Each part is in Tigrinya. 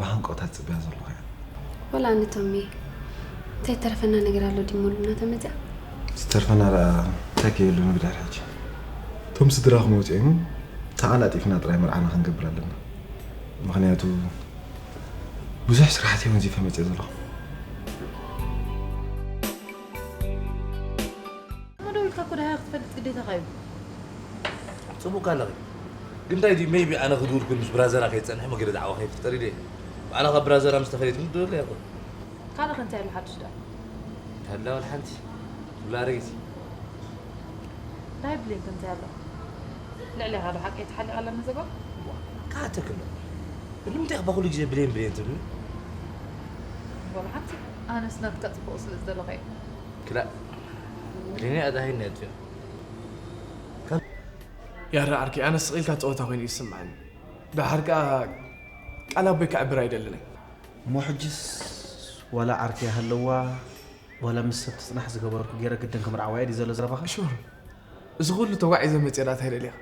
ብሃንቀውታ ትጽበያ ዘለኹ እያ። ወላ ኣነ ቶሚ፣ እንታይ ተረፈና ነገር ኣሎ ድዩ? ሙሉ እናተመጽኣ ዝተርፈና ደኣ እንታይ ከየሉ ንግዳር ሕጂ? እቶም ስድራ ክመጹ እዮም። ተቓላጢፍና ጥራይ መርዓና ክንገብር ኣለና። ምኽንያቱ ብዙሕ ስራሓት እዮም ወዚፈ መጽእ ዘለኹ። እሞ ደው ኢልካ እኮ ደሃ ክትፈልጥ ግዴታኻ እዩ። ጽቡቅ ኣለኺ። ግን እንታይ ድዩ ሜይቢ ኣነ ክድውል ኩን ምስ ብራዘራ ከይጸንሕ መገዲ ዳዕዋ ከይፍጠር ኢለ። ባዕላ ካብ ብራዘራ ምስ ተፈለየት ግን ትደውል እያ እኮ። ካልእ ከ እንታይ ኣሎ ሓድሽ ደኣ? እንተሃላ ወላ ሓንቲ። ትብላ ኣረጊት። እንታይ ብሌን ከ እንታይ ኣሎ? ልዕሌኻ ዶ ሓቀይ ተሓሊቕ ኣለና ዘባ? ካተክሎ። ንምንታይ ኢኻ ኩሉ ግዜ ብሌን ብሌን ትብልኒ? ወላ ሓንቲ ኣነስ ናትካ ጽቡቕ ስለ ዝደለኹ እየ። ክላእ ብሌን እያ ኣድሃይኒ ኣጥፍያ። ያረ ዓርከይ ኣነ ስቕ ኢልካ ጸወታ ኮይኑ እዩ ዝስምዓኒ። ደሓር ከኣ ቃል ኣቦይ ከዕብር ኣይደልን እየ። እሞ ሕጅስ ዋላ ዓርኪ ሃለዋ ዋላ ምስ ሰብ ትጽናሕ ዝገበርኩ ገይረ ግድን ክምርዓዋ እየ ድዩ ዘሎ ዘረባኻ? ሹር እዚ ኩሉ ተጓዒዘ መጽየ ዳኣ እንታይ ደልኻ?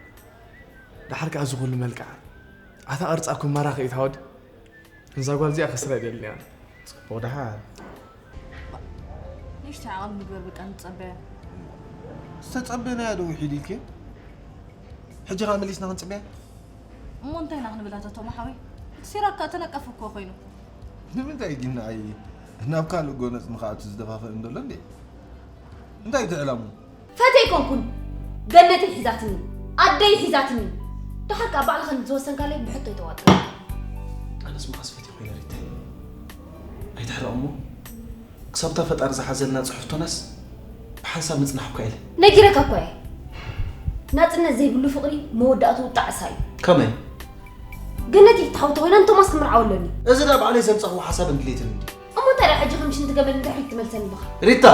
ደሓር ከኣ እዚ ኩሉ መልክዓ ኣታ ቅርጻ እኮ ማራኺ እዩ ታወዲ። እዛ ጓል እዚኣ ከስራ ኣይደልን እየ ኣነ። ጽቡቕ ደሓር። ንእሽተይ ዓቕሊ ንግበር በቃ ንጸበያ። ዝተጸበናያ ዶ ውሒድ ኢልኪ? ሕጂ ኸኣ መሊስና ክንጽበያ? እሞ እንታይ ኢና ክንብላ ተቶም ሓወይ? እቲ ሲራክ ከኣ ተነቀፍ እኮ ኮይኑ። ንምንታይ ግን ንዓይ ናብ ካልእ ጎነጽ ንኽኣቱ ዝደፋፍእን ዘሎ እንዴ? እንታይ እቲ ዕላሙ? ፈትየ ኣይኮንኩን ገነተይ ሒዛትኒ ኣደይ ሒዛትኒ ደሓር ከኣ ባዕልኻ ዝወሰንካለይ ብሕቶ ይተዋጥረ ኣነስ መኻስ ፈትየ ኮይነ ሪታይ ኣይትሕረቕ እሞ ክሳብታ ፈጣሪ ዝሓዘልና ጽሑፍቶናስ ብሓንሳብ ምጽናሕ እኳ ኢለ ነጊረካ እኳ እየ ናጽነት ዘይብሉ ፍቕሪ መወዳእትኡ ጣዕሳ እዩ ከመይ ገነተይ ትሓውቲ ኮይና ንቶማስ ክምርዓው ኣለኒ እዚ ዳ ባዕለይ ዘምጻኽዎ ሓሳብን ድሌትን እንዲ እሞ እንታይ ደኣ ሕጂ ከም ሽንቲ ገመል ንድሕሪት ትመልሰኒ ኣለኻ ሪታ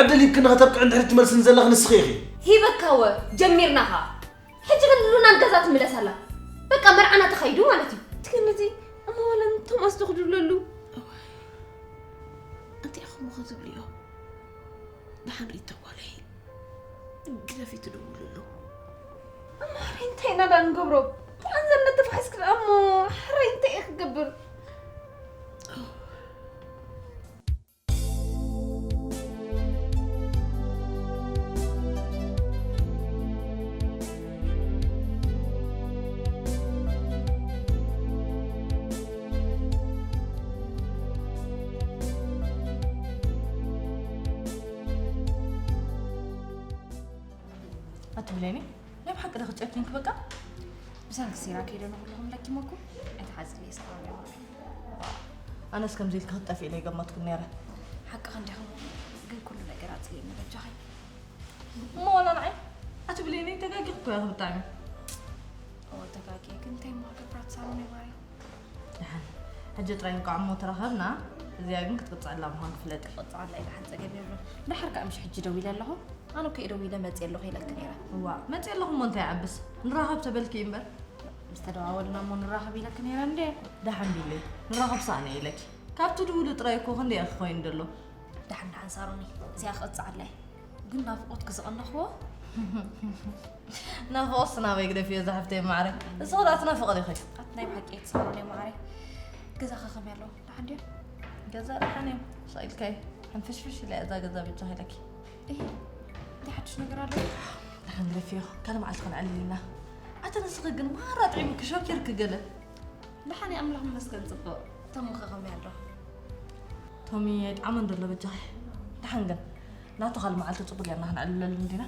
ዕድል ሂብክኒ ከተብቅዕ እንድሕሪ ትመልስኒ ዘለኺ ንስኺ ኢኺ ሂበካ ወ ጀሚርና ኸኣ ሕጂ ግን ሉና ንገዛ ትምለስ ኣላ በቃ መርዓና ተኻይዱ ማለት እዩ ትክን እዚ እሞ ዋላ ንቶማስ ዶ ክድብለሉ እንታይ ኢኹም እኹ ትብልዮ ደሓን ሪታ ጓለይ ግደፊ ትድውልሉ እሞ ሕራይ እንታይ ኢና ዳ ንገብሮ ብኣንዘር ነተፋሒስክ ደኣ እሞ ሕራይ እንታይ እየ ክገብር ኣቲ ብሌኒ ናይ ብሓቂ ዶ ክጨኪንክ በቃ ብሰንኪ ሲራ ከይደ ንኩልኹም ለኪመኩም ኣይትሓዝለይ ሰብኣዊ ኣነስ ከምዚ ኢልካ ክትጠፍእ ኢለ ይገመትኩም ነይረ ሓቅኻ እንዲኹም ግን ኩሉ ነገር ኣፅልየኒ በጃኺ እሞ ዋላ ንዓይ ኣቲ ብሌኒ ተጋጊኽኩ ኢኹ ብጣዕሚ እዎ ተጋጊ ግን እንታይ እሞ ክገብራ ትሳሮን ማርያ ደሓን ሕጂ ጥራይ እንቋዕ እሞ ተራኸብና እዚኣ ግን ክትቅፅዐላ ምዃን ክፍለጥ እዩ ክቕፅዓላ ኢለ ሓንፀ ገቢርሎ ደሓር ከዓ ምሽ ሕጂ ደው ኢለ ኣለኹ ኣነ እኮ ደው ኢለ መፅእ ኣለኹ ኢለክ ነይረ እዋ መፅእ ኣለኹ እሞ እንታይ ዓብስ ንራኸብ ተበልኪ እምበር ምስ ተደዋወልና እሞ ንራኸብ ኢለክ ነይረ እንደ ደሓን ቢለይ ንራኸብ ሳእነ ኢለኪ ካብቲ ድውሉ ጥራይ እኮ ክንደይ ክኾይን ደሎ ደሓን ደሓን ሳሮኒ እዚኣ ክቕፅዓላ እዩ ግን ናፍቆትኪ ዝቐነኽዎ ናፍቆትስ ናበይ ግደፍዮ ዝሓፍተይ ማዕረ ንስኺ ደኣ ትናፍቂ ዲኺ ኣቲ ናይ ብሓቂ እየ ትሳሮን እየ ማዕረ ገዛኸ ከመይ ኣለዉ ደሓን ድዮም ገዛ ደሓን እዮም ሳኢልካይ ሕንፍሽፍሽ ኢላ እዛ ገዛ ብጃኺ ኢለኪ እሂ እንታይ ሓድሽ ነገር ኣሎ ደሓን ግደፍዮ ካልእ መዓልቲ ክንዕልል ኢና ኣቲ ንስኺ ግን ማራ ጥዒሙኪ ሸኪርኪ ገለ ደሓን እየ ኣምላኽ ይመስገን ጽቡቕ ተሙኸ ከመይ ኣሎ ቶሚ ኣይጥዓመን ዘሎ በጃኺ ደሓን ግን ናቱ ካልእ መዓልቲ ጽቡቕ ጌርና ክንዕልለሉ እንዲና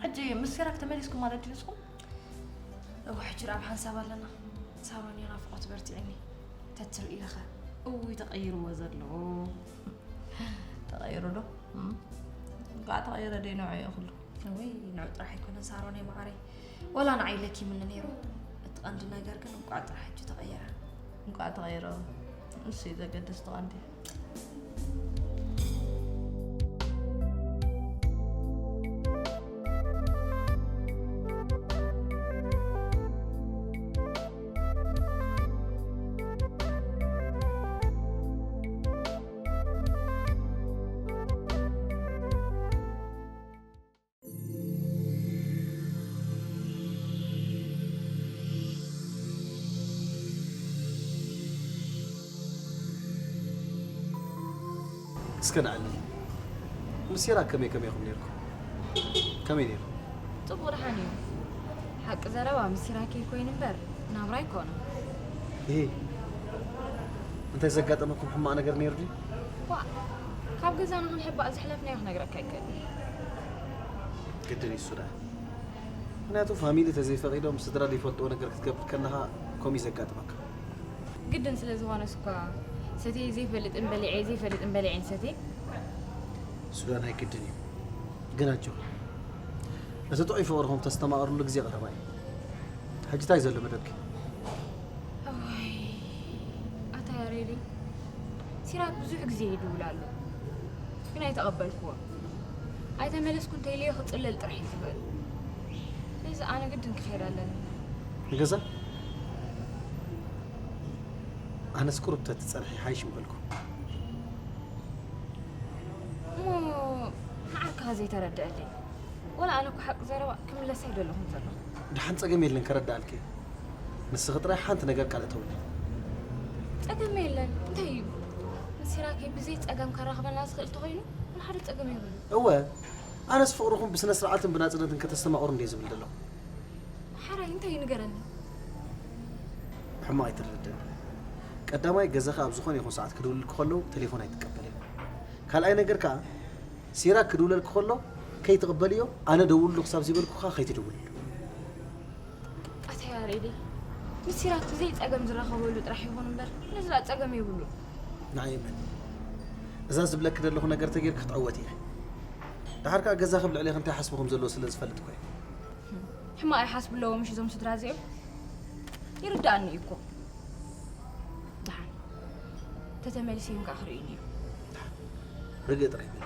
ሕጂ ምስ ሲራክ ተመሊስኩም ማለት ድዩ ንስኹም እወ ሕጂ ኣብ ሓንሳብ ኣለና ሳሮን እየ ናፍቆት በርቲዕኒ ተትርእዮ ኸ እውይ ተቐይርዎ ዘሎ ተቐይሩ ዶ እንኳዕ ተቐይረ ደይ ንዑ እየ ኩሉ እውይ ንዑ ጥራሕ ኣይኮነን ሳሮን እየ መዓረይ ወላ ንዓይ ለኪምኒ ነይሩ እቲ ቀንዲ ነገር ግን እንቋዕ ጥራሕ ሕጂ ተቐየረ እንቋዕ ተቐየረ ንሱ እዩ ዘገድስ እቲ ቀንዲ እስከ ንዓሊ። ምስ ሲራክ ከመይ ከመይ ኢኹም ነይርኩም? ከመይ ነይሩ? ጽቡቕ ደሓን እዩ። ሓቂ ዘረባ ምስ ሲራክ ኮይኑ እምበር ናብራ ኣይኮነን። ይሄ እንታይ ዘጋጠመኩም ሕማቕ ነገር ነይሩ ድዩ? ዋ፣ ካብ ገዛና ክንሕባእ ዝሕለፍናዮ ክነግረካ ኣይክእልን። ግድን እዩ እሱ ደኣ። ምኽንያቱ ፋሚሊ ተዘይፈቒዶም ስድራ ዘይፈልጥዎ ነገር ክትገብር ከለኻ ከምኡ እዩ ዘጋጥመካ። ግድን ስለ ዝኾነስ እኳ ሰትየ ዘይፈልጥን በሊዐ ዘይፈልጥን በሊዐን ሰትየ። ሱዳን ኣይግድን እዩ። ግን ኣጆኺ። ነቲ ጥዑይ ፍቕርኹም ተስተማቕርሉ ግዜ ቀረባ እዩ። ሕጂ እንታይ ዘሎ መደብኪ? እዋይ፣ ኣታ ያሬደይ፣ ሲራክ ብዙሕ ግዜ ይድውል ኣሎ፣ ግን ኣይተቐበልክዎን። ኣይተመለስኩ እንተኢለዮ ክጽለል ጥራሕ እዩ ዝኽእል። ስለዚ ኣነ ግድን ክኸይድ ኣለኒ። ንገዛ? ኣነስ ቁሩብ ተትጸንሒ ሓይሽ ምበልኩ። እሞ ንዓርካ ዘይተረድአለይ። ወላ ኣነ እኮ ሓቂ ዘረባ ክምለስ ኣይደለኹን ዘለኹ። ደሓን ጸገም የለን ከረድኣልኪ። ንስኺ ጥራይ ሓንቲ ነገር ቃል እተውኒ። ጸገም የለን። እንታይ እዩ? ምስ ሲራከይ ብዘይ ጸገም ከራኽበና ዝኽእል ተኾይኑ፣ ወላ ሓደ ጸገም የብሉን። እወ፣ ኣነስ ፍቕርኹም ብስነ ስርዓትን ብናጽነትን ከተስተማቕሩ እንድየ ዝብል ዘለኹ። ሓራይ እንታይ እዩ ንገረኒ። ሕማቕ ኣይትረድእን። ቀዳማይ ገዛኺ ኣብ ዝኾነ ይኹን ሰዓት ክድውልልኪ ከለዉ ቴሌፎን ኣይትቀበልን። ካልኣይ ነገር ከኣ ሲራክ ክድውለልኪ ከሎ ከይትቕበልዮ፣ ኣነ ደውልሉ ክሳብ ዝበልኩ ከኣ ከይትድውልሉ። ኣታ ያሬደይ፣ ምስ ሲራክ ብዘይ ጸገም ዝራኸበሉ ጥራሕ ይኹን እምበር፣ ነዚ ደኣ ጸገም የብሉን። ንዓይ እመን። እዛ ዝብለኪ ዘለኹ ነገር ተጌርኪ ክትዕወቲ ኢኺ። ደሓር ከኣ ገዛኺ ኣብ ልዕሌኺ እንታይ ሓስቡ ከም ዘለዎ ስለ ዝፈልጥ እኮ እዩ። ሕማቕ ይሓስቡ ኣለዎም ምሽ እዞም ስድራ እዚኦም? ይርድኣኒ እዩ እኮ። ደሓን ተተመሊሰዮም ከኣ ክርእዩኒ እዮም። ርግእ ጥራይ በሊ።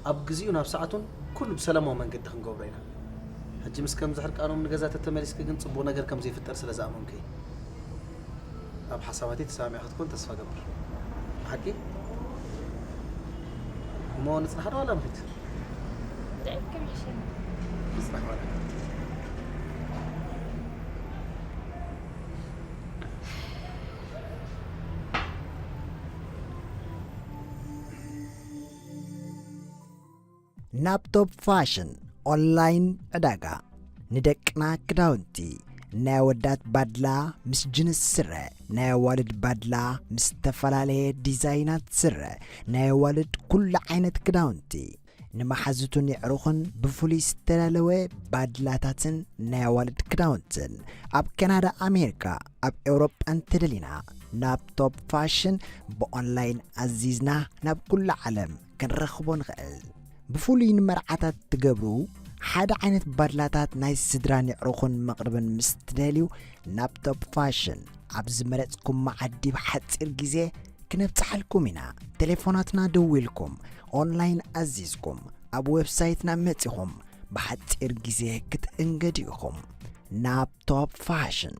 ኣብ ግዜኡን ኣብ ሰዓቱን ኩሉ ብሰላማዊ መንገዲ ክንገብሮ ኢና። ሕጂ ምስ ከምዚ ሕርቃኖም ንገዛ ተተመሊስኪ ግን ጽቡቕ ነገር ከም ዘይፍጠር ስለ ዝኣመንኩ እየ። ኣብ ሓሳባተይ ተሰማሚዕኪ ክትኮን ተስፋ እገብር። ብሓቂ? እሞ ንጽናሕ ዶ ዋላ ንኺድ? እንታይ ከም ይሕሸኒ? ንጽናሕ ዋላ። ናብ ቶፕ ፋሽን ኦንላይን ዕዳጋ። ንደቅና ክዳውንቲ፣ ናይ ኣወዳት ባድላ ምስ ጅንስ ስረ፣ ናይ ኣዋልድ ባድላ ምስ ዝተፈላለየ ዲዛይናት ስረ፣ ናይ ኣዋልድ ኩሉ ዓይነት ክዳውንቲ፣ ንመሓዙትን የዕሩኽን ብፍሉይ ዝተዳለወ ባድላታትን ናይ ኣዋልድ ክዳውንትን፣ ኣብ ካናዳ፣ ኣሜሪካ፣ ኣብ ኤውሮጳ እንተደሊና፣ ናብ ቶፕ ፋሽን ብኦንላይን ኣዚዝና ናብ ኩሉ ዓለም ክንረኽቦ ንኽእል። ብፍሉይ ንመርዓታት ትገብሩ ሓደ ዓይነት ባድላታት ናይ ስድራን የዕሩኽን መቕርብን ምስ ትደልዩ፣ ናብ ቶፕ ፋሽን ኣብ ዝመረጽኩሞ ዓዲ ብሓጺር ግዜ ክነብጽሓልኩም ኢና። ቴሌፎናትና ደዊልኩም፣ ኦንላይን ኣዚዝኩም፣ ኣብ ዌብሳይትና መጺኹም ብሓጺር ግዜ ክትእንገዱ ኢኹም። ናብ ቶፕ ፋሽን።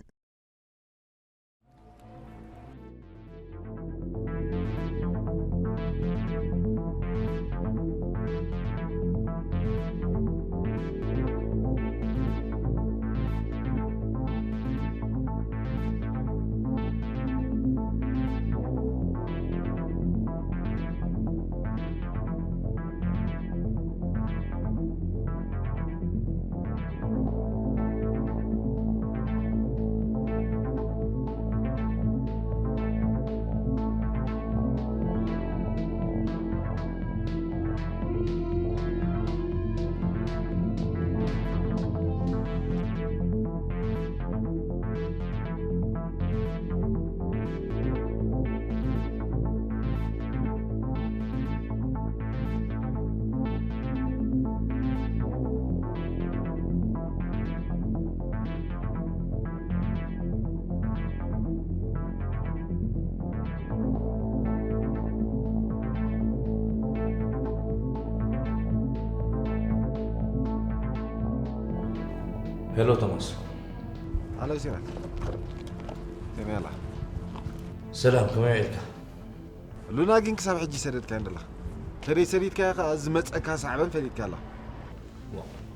ሄሎ ቶማስ። ኣሎ ሲራክ። ከመይ ኣላ? ሰላም፣ ከመይ ውዒልካ? ሉና ግን ክሳብ ሕጂ ሰደድካያ እንደላ። ተደይ ሰዲድካያ ከኣ ዝመጸካ ሳዕበን ፈሊጥካ ኣላ።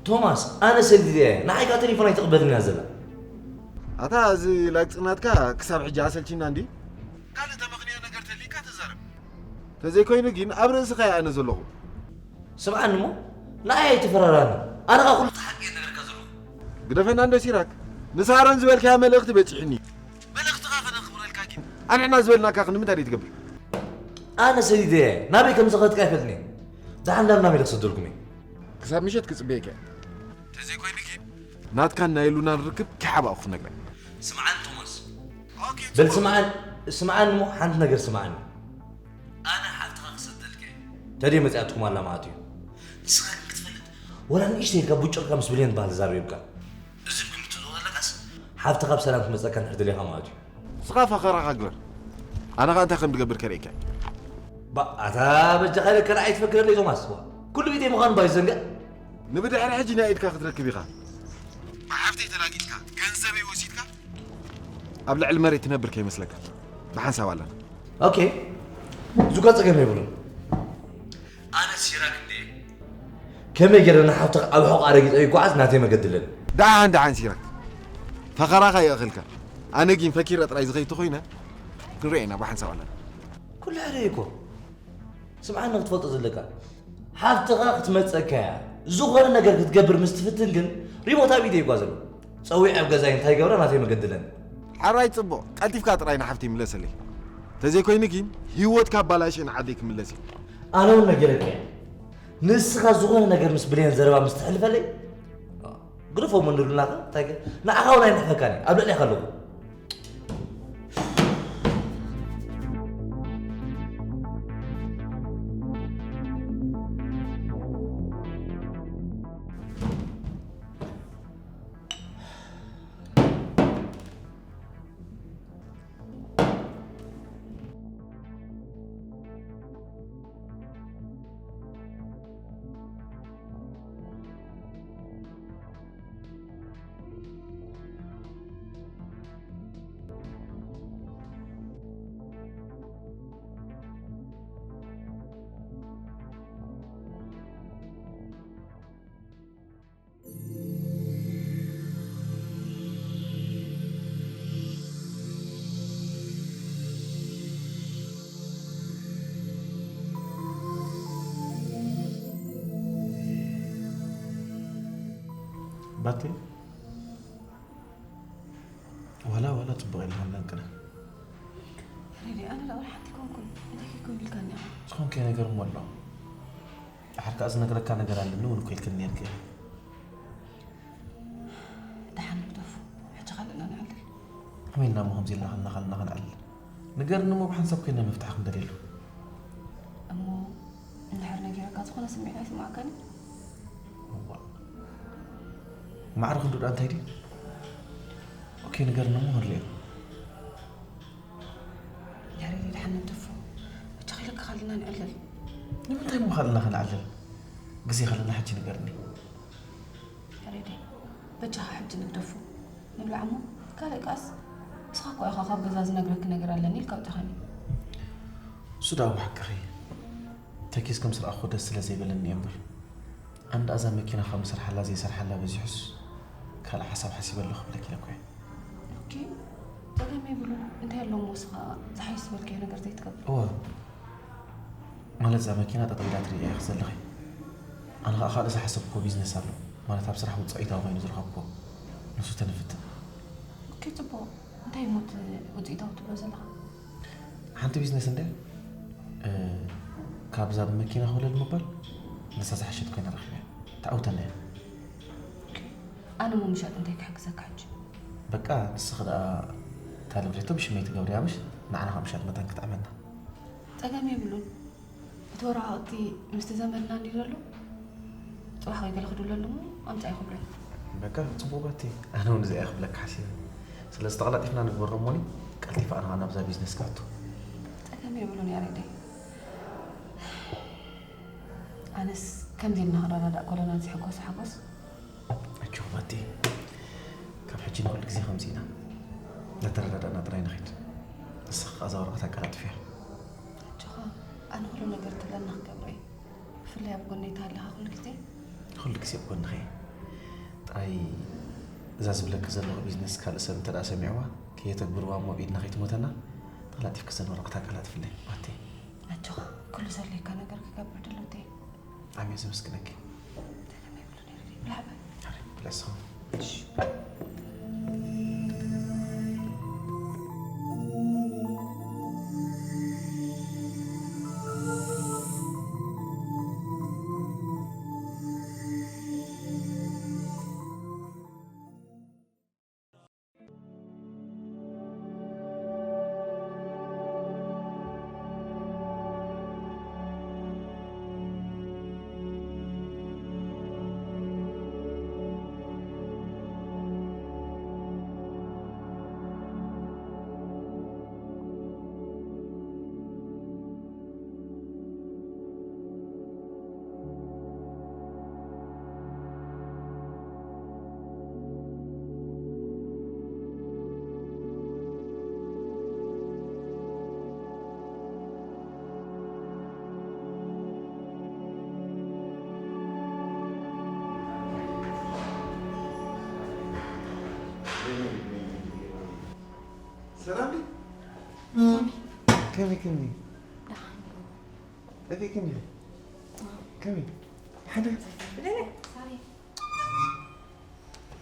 ቶማስ፣ ኣነ ሰዲደያ እየ። ንዓይ ከኣ ቴሌፎን ኣይትቕበልን እያ ዘላ። ኣታ እዚ ላግጺ ናትካ ክሳብ ሕጂ ኣሰልቺና እንዲ? ካልእ ተመኽንዮ ነገር ተልዩካ ተዛረብ። ተዘይኮይኑ ግን ኣብ ርእስኻ እየ ኣነ ዘለኹ። ስምዓኒ እሞ፣ ንዓይ ኣይትፈራራኒ። ኣነ ኸኣ ኩሉ እቲ ሓቂ እየ ዝነግረካ ዘለኹ። ግደፈና እንዶ ሲራክ። ንሳሮን ዝበልካያ መልእኽቲ በጺሑኒ። መልእኽትኻ ከነኽብረልካ ግን ኣንሕና ዝበልናካ ክንምንታይ ደይ ትገብር? ኣነ ሰዲደ እየ። ናበይ ከም ዝኸድካ ኣይፈልጥን እየ። ደሓን ናብ ናበይ ዶ ክሰደልኩም እየ? ክሳብ ምሸት ክጽበየካ እየ። ተዘይኮይኑ ግን ናትካን ናይ ሉናን ርክብ ከይሓባእኩ ክነግረካ። ስምዓኒ ቶማስ። ኦኬ፣ በል ጽቡቕ። ስምዓኒ፣ ስምዓኒ እሞ ሓንቲ ነገር ስምዓኒ። ኣነ ሓፍትኻ ክሰደልካ እየ። ተድየ መጺኣትኩም ኣላ ማለት እዩ። ንስኻ ግን ክትፈልጥ፣ ወላ ንእሽተይ ኢልካ ቡጭርካ ምስ ብሌን ዝበሃል ዝዛረብ የብልካን። እዚ ግምት ዝወሃለካስ፣ ሓፍትኻ ብሰላም ክትመጸካ እንድሕር ደሊኻ ማለት እዩ። ንስኻ ፈኸራኻ ግበር። ኣነ ኸኣ እንታይ ከም ዝገብር ከርእየካ እየ። ባ-፣ ኣታ በጃኻ ኢለካ ኣይትፈክረለይ ቶማስ። ዋ፣ ኩሉ ቢተይ ምዃኑ ባይዘንግዕ። ንብድሕሪ ሕጂ ናይ ኢድካ ክትረክብ ኢኻ። ብሓፍተይ ተላጊጽካ፣ ገንዘበይ ወሲድካ፣ ኣብ ልዕሊ መሬት ትነብር ከይመስለካ። ብሓንሳብ ኣለና። ኦኬ። እዚ እኳ ጸገም የብሉን። ኣነ ሲራክ እንድየ። ከመይ ገይረ ንሓፍትኻ ኣብ ሕቖኣ ረጊጸ ይጓዓዝ ናተይ መገዲ ኣለኒ። ደሓን፣ ደሓን ሲራክ። ፈኸራኻ የእኽልካ። ኣነ ግን ፈኪረ ጥራይ ዝኸይድ ተኾይነ፣ ክንሪኦ ኢና፣ ብሓንሳብ ኣለና። ኩሉ ሓደ እዩ እኮ። ስምዓኒ ክትፈልጦ ዘለካ። ሓፍትኻ ክትመጸካ እያ። ዝኾነ ነገር ክትገብር ምስ ትፍትን ግን ሪሞት ኣብ ኢደይ ይጓዘሉ። ጸዊዐ ኣብ ገዛይ እንታይ ይገብራ ናተይ መገዲ ኣለኒ። ሕራይ ጽቡቕ፣ ቀልጢፍካ ጥራይ ንሓፍተይ ምለሰለይ። ተዘይኮይኑ ግን ህይወትካ ኣባላሽየ ንዓደይ ክምለስ እየ። ኣነ እውን ነጊረካ እየ። ንስኻ ዝኾነ ነገር ምስ ብሌን ዘረባ ምስ ትሕልፈለይ፣ ግደፎ እሞ ንሉናኸ፣ እንታይ ከ-፣ ንዓኻ እውን ኣይንሕፈካን እየ፣ ኣብ ልዕሌኻ ኣለኹ። ባቴ፣ ዋላ፣ ዋላ ጽቡቕ የለን፣ ሃናን ቅነ። ሬዲ፣ ኣነ ደኣ ወላ ሓንቲ ኮንኩን፣ እንታይ ከይኮን ኢልካኒ ኢኻ? ዝኾንከ ነገር እሞ ኣሎ። ድሓር ከኣ ዝነግረካ ነገር ኣለኒ እውን እኮ ኢልክኒ ነርኪ። ደሓን ንግደፎ፣ ሕጂ ካልእ ኢና ንዕልል። ከመይ ኢልና እሞ ከምዚ ኢልና ከለና ከለና ክንዕልል? ንገርኒ እሞ ብሓንሳብ ኮይና መፍትሒ ክንደልየሉ። እሞ እንድሕር ነጊረካ ዝኾነ ስምዒት ኣይስምዓካን እዩ? እዋእ። ማዕረ ክንዱ ደኣ እንታይ ድዩ? ኦኬ፣ ንገርኒ እሞ ክንሪኦ። ያሬድ፣ ደሓን ንግደፎ። ብቻ ከይለካ ካልእና ንዕልል። ንምንታይ እሞ ካልእና ክንዕልል? ግዜ ከለና ሕጂ ንገርኒ። ያሬድ፣ በጃኻ ሕጂ ንግደፎ። ንብላዕ እሞ፣ ካልእ ከኣስ፣ ንስኻ እኮ ኢኻ ካብ ገዛ ዝነግረኪ ነገር ኣለኒ ኢልካ ኣውጺኻኒ። እሱ ደኣ ብሓቅኺ፣ ተኪስ ከም ዝረኣኹ ደስ ስለ ዘይበለኒ እየ እምበር። ኣንዳ እዛ መኪና ካብ ምሰርሓላ ዘይሰርሓላ በዚሑስ፣ ካልእ ሓሳብ ሓሲበ ኣለኹ ክብለኪ ኢለ እኮ እየ። ኦኬ፣ ጸገም የብሉን። እንታይ ኣለዎ እሞ ንስኻ ዝሓይሽ ዝበልካዮ ነገር ዘይትገብር? እወ፣ ማለት እዛ መኪና ጠጠው ኢላ ትርእያ ኢኺ ዘለኺ። ኣነ ኸኣ ካልእ ዝሓሰብክዎ ቢዝነስ ኣሎ። ማለት ኣብ ስራሕ ውጽኢታዊ ኮይኑ ዝረኸብክዎ። ንሱ ተንፍትን። ኦኬ፣ ጽቡቕ። እንታይ እሞ እቲ ውጽኢታዊ ትብሎ ዘለኻ? ሓንቲ ቢዝነስ እንድያ፣ እ፣ ካብዛ ብመኪና ኮለል ምባል፣ ንሳ ዝሓሸት ኮይና ረኺበያ። ተዓውተና እያ። ኦኬ። ኣነ እሞ ምሻጥ እንታይ ክሕግዘካ ሕጂ? በቃ፣ ንስኺ ደኣ እታ ንብረቶ ብሽመይ ትገብርያ ምሽ? ንዓና ካብ ምሻጥ መታን ክጥዕመና። ጸገም የብሉን። እቲ ወረቓቕቲ ምስቲ ዘመድና እንድዩ ዘሎ፣ ጽባሕ ወይ ገለ ክድውሎ ኣለዎ፣ ኣምጽኣዮ ክብሎ እየ። በቃ፣ ጽቡቕ ባቲ። ኣነ እውን እዚኣ እየ ክብለካ ሓሲበ። ስለዚ ተቐላጢፍና ንግበሮ እሞኒ፣ ቀልጢፈ ኣነ ኸኣ ናብዛ ቢዝነስ ክኣቱ። ጸገም የብሉን ያሬደይ። ኣነስ ከምዚ ኢልና ክንረዳዳእ ከለና ዝሕጎስ ሓጎስ። ኣጆኺ ባቲ፣ ካብ ሕጂ ንኹሉ ግዜ ከምዚ ኢና። እናተረዳዳእና ጥራይ ንኺድ። ንስኺ ኸኣ እዛ ወረቐት ኣቀላጥፍያ። ኣጆኻ፣ ኣነ ኩሉ ነገር ትብለኒ ክገብሮ እየ። ብፍላይ ኣብ ጎነይ ተሃለኻ ኩሉ ግዜ። ኩሉ ግዜ ኣብ ጎንኺ እየ። ጥራይ እዛ ዝብለኪ ዘለኹ ቢዝነስ ካልእ ሰብ እንተ ደኣ ሰሚዕዋ፣ ከየተግብርዋ እሞ ኣብ ኢድና ከይትሞተና፣ ተቐላጢፍኪ እዘን ወረቐት ኣቀላጥፍለይ፣ ባቲ። ኣጆኻ፣ ኩሉ ዘድልየካ ነገር ክገብር ድልውቲ እየ። ኣሜን፣ ዘመስግነኪ። እንታይ ደማ ይብሉ ነይሩ ድዩ? ብላዕ በል። ብለስኹም። ሰላም ድዩ? ከመይ፣ ከመይ? ደሓን ዶ? ጠፊእክኒ። ከመይ? ሓደ ብለኒ። ሳሪ።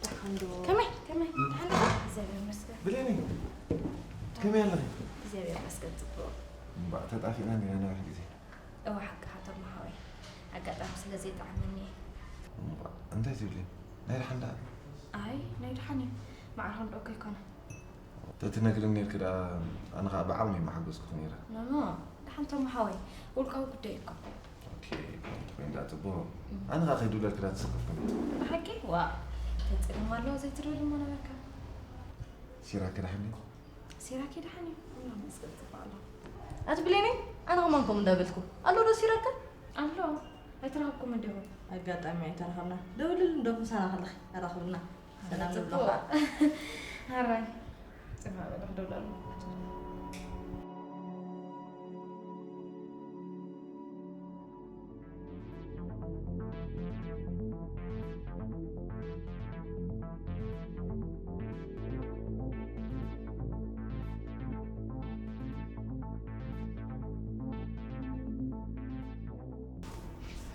ደሓን ዶ? ከመይ? ከመይ? ደሓን ዶ? እግዚኣብሔር ይመስገን። ብለኒ። ከመይ ኣለኺ? እግዚኣብሔር ይመስገን፣ ጽቡቕ። እምባእ፣ ተጣፊእና እንዲና ነዊሕ ግዜ። እወ፣ ሓቅኻ ተማ ሓወይ። ኣጋጣሚ ስለ ዘይጠዓመኒ እየ። እምባእ፣ እንታይ ትብሊ? ናይ ደሓን ደኣ? ኣይ፣ ናይ ደሓን እዩ። ማዕረ ክንድኦ እኮ ኣይኮነን። ተትነግርኒ ነርኪ ደኣ፣ ኣነ ኸኣ ብዓቕመይ ምሓገዝኩኺ ነይረ። ኖ፣ ኖ፣ ደሓን ተማ ሓወይ፣ ውልቃዊ ጉዳይ እኮ። ኦኬ፣ እንተኾይኑ ደኣ ጽቡቕ። እም። ኣነ ኸኣ ከይዱ ለርኪ ደኣ ትስከፍኩኒ። ብሓቂ? ዋእ፣ እንታይ ጸገም ኣለዎ ዘይትደውል እሞ ነበርካ። ሲራክ ደሓን ድዩ? ሲራክ ደሓን እዩ። ኣምላኽ ይመስገን ጽቡቕ ኣሎ። ኣቲ ብሌነይ፣ ኣነ ከማን ከምኡ እንዳበልኩ። ኣሎ ዶ ሲራክ? ኣሎ። ኣይተራኸብኩምን ዲኹም? ኣጋጣሚ ኣይተራኸብና። ደውልሉ እንዶ ምሳና ከለኺ ኣራኽብና። ሰላም ጽቡቕ። ንብለኻ። ሃራይ። ጽባሕ በለ ክደውለሉ።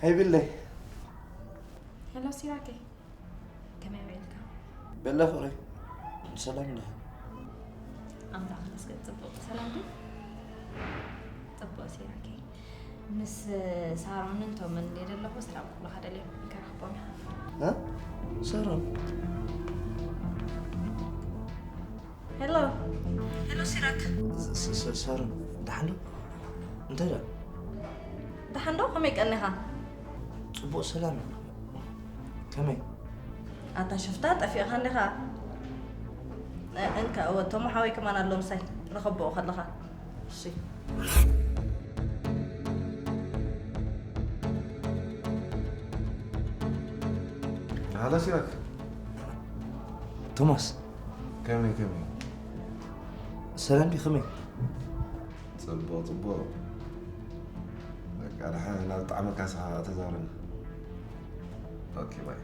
ሃይ ብለይ። ሄሎ ሲራከይ፣ ከመይ ውዒልካ? በላ ፍቕረይ፣ ሰላም እንዲኻ? ኣምላኽ ይመስገን፣ ጽቡቕ። ሰላም ድዩ? ጽቡቕ ሲራከይ። ምስ ሳሮንን ቶምን እንድየ ዘለኹ፣ ሰላም ክብሉኻ ደልዮም፣ ከራኽቦም ኢኻ። እ? ሳሮን? ሄሎ። ሄሎ ሲራክ። ስ-፣ ስ-፣ ሳሮን፣ ደሓን ዶ? እንታይ ዶ? ደሓን ዶ? ከመይ ቀኒኻ? ጽቡቕ ሰላም። ከመይ? ኣታ ሽፍታ፣ ጠፊእኻ እንዲኻ? እ-፣ እንካ፣ እወ፣ ቶሞ ሓወይ ከማን ኣሎ ምሳይ። ርኸቦ ከለኻ። እሺ። ሃሎ ሲራክ። ቶማስ። ከመይ፣ ከመይ? ሰላም ድዩ፣ ከመይ? ጽቡቕ፣ ጽቡቕ። በቃ፣ ደሓን ናብ ዝጠዓመካ ንስኻ ተዛውረና። ኦኬ፣ ባይ።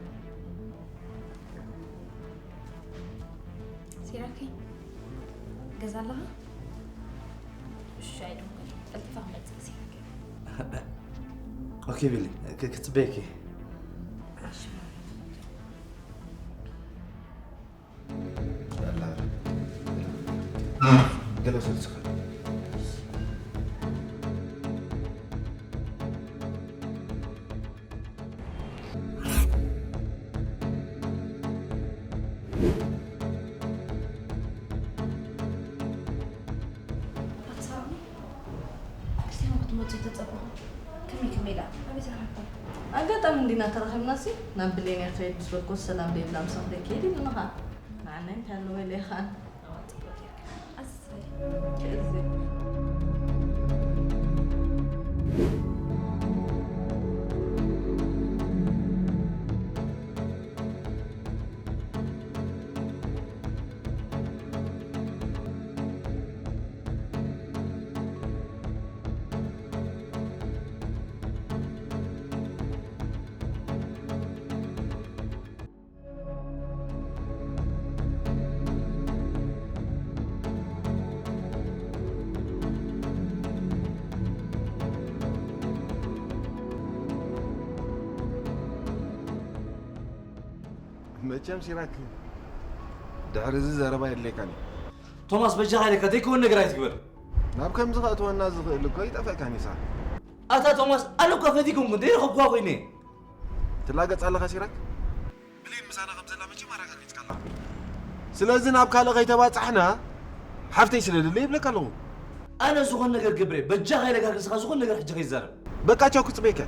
ሲራከይ፣ ገዛ ኣለኻ? እሺ፣ ኣይደንጎን። ቀልጢፈ ክመጽእ፣ ሲራከይ። ኦኬ፣ ቢሊ፣ ክ-፣ ክትጽበየኪ። እሺ፣ ገለ ሰልስኻ። ኣትሳእኒ? ክርስትያን ክትመጹ ተጸበኹ። ከመይ ከመይ ደኣ? ኣበይ ተራኺብኩም? ኣጋጣሚ እንዲና ተራኺብናሲ፣ ናብ ብሌን እየ ክኸይድ ምስ በልኩ፣ ሰላም ደይብላ ምሳኹ ደይ ክሄድ ኢሉኒ ኸኣ። ንዓና እንታይ ኣለዎ ኢለ እየ ኸኣ። ኣዋ፣ ጽቡቕ ጌርካ። ኣሰይ። ክእዝዝ። መቸም ሲራክ፣ ድሕሪ እዚ ዘረባ የድልየካን እዩ። ቶማስ፣ በጃኻ ኢለካ ዘይከውን ነገር ኣይትግበር። ናብ ከምዚ ከእትወና ዝኽእል እኮ ይጠፍእካን እዩ፣ ሳራ። ኣታ ቶማስ፣ ኣነ እኳ ፈቲኩምኩ እንተይረኸብኩዋ ኮይነ። ትላገጽ ኣለኻ ሲራክ? ብሌን ምሳና ከም ዘላ መቸም ኣረጋጊጽካ ኣለኻ። ስለዚ ናብ ካልእ ከይተባጻሕና፣ ሓፍተይ ስደደለይ ይብለካ ኣለኹ። ኣነ ዝኾነ ነገር ገብረ፣ በጃኻ ኢለካ ክስኻ ዝኾነ ነገር ሕጂ ከይዛረብ። በቃ ቻው፣ ክጽበየካ።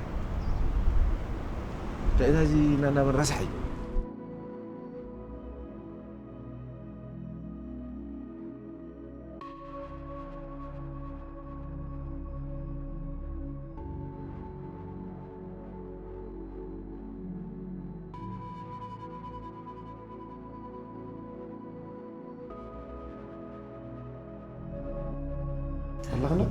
እንታይ እታ እዚ ናናበን ረሳሕ እዩ። ኣለኽና?